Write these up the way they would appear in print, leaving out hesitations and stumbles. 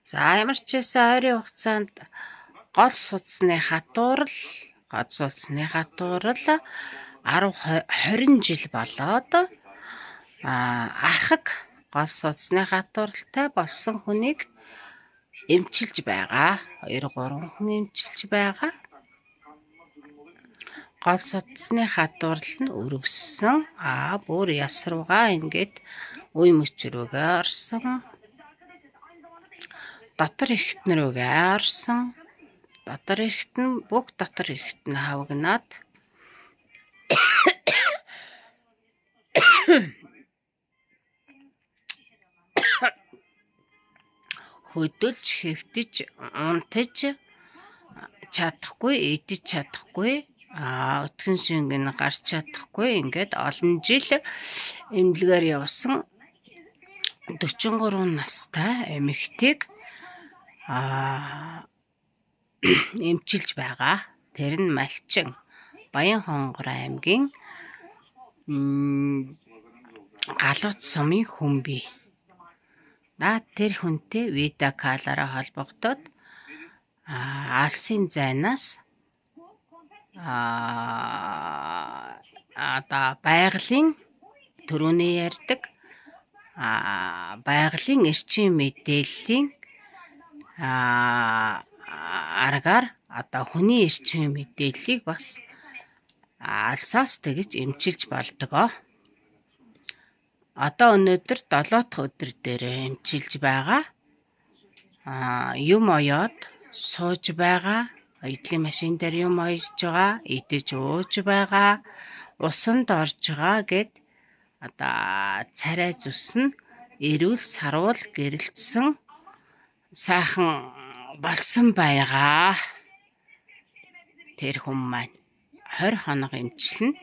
За ямар ч байсан ойрын хугацаанд гол судасны хатуурал 10 20 жил болоод архаг гол судасны хатууралтай болсон хүнийг эмчилж байгаа. 2 3 хүн эмчилж байгаа. Гол судасны хадуурал нь өрөвссөн. Бүр яс руугаа ингээд үе мөч рүүгээ орсон. Дотор эрхтэн рүүгээ орсон. Дотор эрхтэн бүх дотор эрхтэн хавагнаад хөдөлж хэвтэж унтаж чадахгүй, идэж чадахгүй, өтгөн шингэн гарч чадахгүй ингээд олон жил эмнэлгээр явсан 43 настай эмэгтэйг эмчилж байгаа. Тэр нь Малчин Баян-Хонгор аймгийн Галууц сумын хүн бий. Тэр хүнтэй видео калаараа холбогдоод алсын зайнаас одоо байгалийн төрөний ярьдаг байгалийн эрчим мэдээллийн аргаар одоо хүний эрчим мэдээллийг бас алсаас тэгж эмчилж болдог. Одоо өнөөдөр 7 дахь өдөр дээр эмчилж байгаа. Юм оёод сууж байгаа. Эдлийн машин дээр юм оёж байгаа, идэж ууж байгаа, усанд орж байгаа гэд одоо царай зүс нь эрүүл саруул гэрэлтсэн сайхан болсон байгаа. Тэр хүн маань 20 хоног эмчилнэ.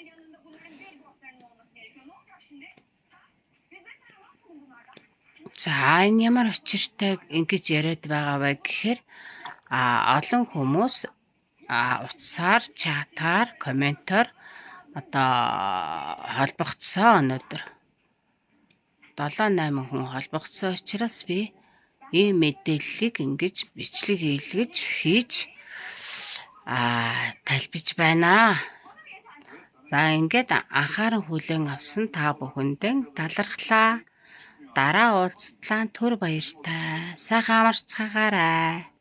За энэ ямар учиртай ингэж яриад байгаа вэ гэхээр олон хүмүүс утсаар, чатаар, комментоор одоо холбогдсон өнөөдөр. 7 8 хүн холбогдсон учраас би ийм мэдээллийг ингэж бичлэг хийлгэж хийж тайлбарж байна. За ингээд анхааран хүлээн авсан та бүхэндээ талархлаа. Дараа уулзтлаа түр баяртай. Сайхан амарцгаагаарай.